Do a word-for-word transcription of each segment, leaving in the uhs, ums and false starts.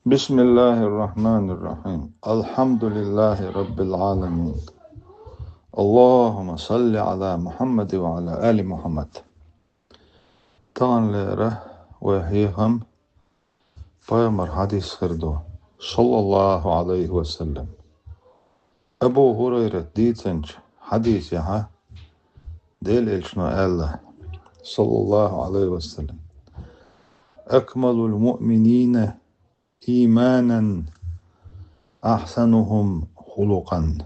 بسم الله الرحمن الرحيم. الحمد لله رب العالمين. اللهم صل على محمد وعلى آل محمد. Таханлера вай хьехам пайхамар хьадис хир ду, саллаллаху Ӏалайхи ва саллам. Абу Хурайрат дийцинчу хьадисехь Делан Элчано аьлла, саллаллаху Ӏалайхи ва саллам: «Акмалул муъминина ийманан ахьсанухум хулукъан».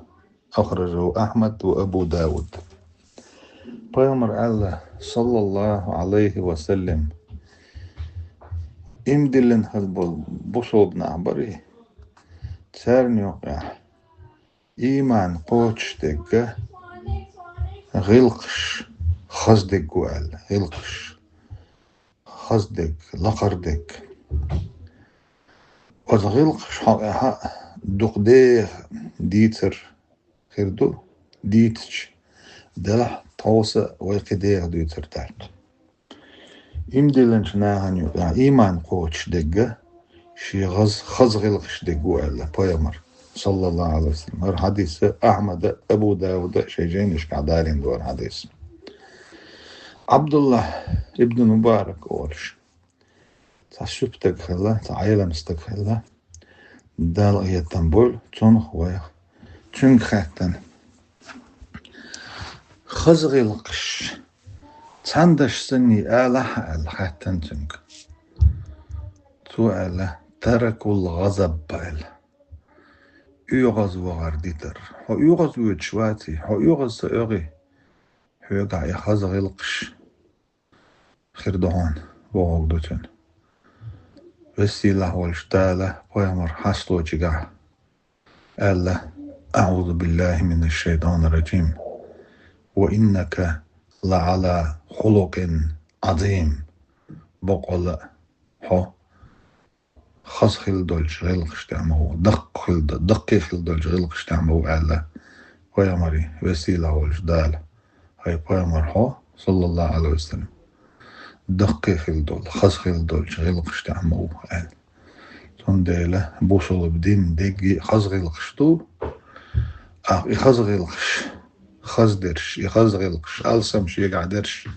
Ахражаху Ахьмад ва Абу Дауд. Пайхамар аьлла, саллаллаху Ӏалайхи ва саллам: ийман диллина хила болу бусалба нах барий, царна юкъахь ийман кхочуш дерг гӀиллакхаш хаза дерг ву аьлла. ГӀиллакхаш хаза дерг, лакхара дерг. Оцу гӀиллакхаш хьокъехь а дукха деха дийцар хир ду, дийцича, делахь тховса вай кхин деха дуьйцур дац. Ийман диллинчу нахана юкъахь ийман кхочуш дерг шен хаза, хаза гӀиллакхаш дерг ву аьлла пайхамар, саллаллаху Ӏалайхи ва саллам. ХӀара хьадис Ахьмада, Абу Дауда шайн жайнашкахь далийна ду хӀара хьадис. Ӏабдуллахь ибн Мубарак олуш цхьа суьпа стаг хилла, цхьа Ӏелам стаг хилла. Дала къинхетам бойла цунах, вайх. Цуьнга хаьттина: «Хаза гӀиллакхаш цхьана дашца санний алахьа?» аьлла хаьттина цуьнга. Цо аьлла: «Таракул гӀазаб», аьлла. ОьгӀазвахар дитар. Хьо оьгӀазвоьдуш ваций? Хьо оьгӀаз ца оьгӀий? Хьоьгахь и хаза гӀиллакхаш хир ду хьуна, бохург ду цуьнан. Веза-сийлахь волчу Дала пайхамар хьасточигахь аьлла: «АӀузу биллахи минаш шайтанир ражим. Ва иннака ла Ӏала хулукъин Ӏазим». Бакъволла а, хьо хаза хилла долчу гӀиллакхаш тӀехь ма ву, даккхий хилла, даккхий хилла долчу гӀиллакхаш тӀехь ма ву аьлла пайхамаре, веза-сийлахь волчу Дала. ХӀай пайхамар, хьо, саллаллаху Ӏалайхи ва саллам, даккхий хилла долу, хаза хилла долчу гӀиллакхаш тӀехь ма ву аьлла. Цундела бусалба дин дегги хаза гӀиллакхаш ду. Ахь и хаза гӀиллакхаш хаза дерш, и хаза гӀиллакхаш алсам шегахь дерш,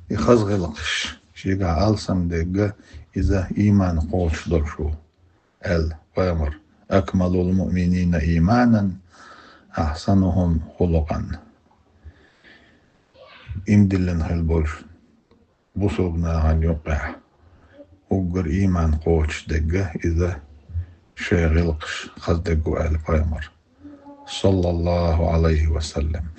и хаза гӀиллакхаш шегахь алсам дерг, иза ийман кхочуш долуш ву, аьлла пайхамар. «Акмалул муъминина ийманан ахьсанухум хулукъан». Ийман диллина хила болуш бусалба нахана юкъахь уггар ийман кхочуш дерг иза шайн гӀиллакхаш хаза дерг ву аьлла пайхамар, саллаллаху Ӏалайхи ва саллам.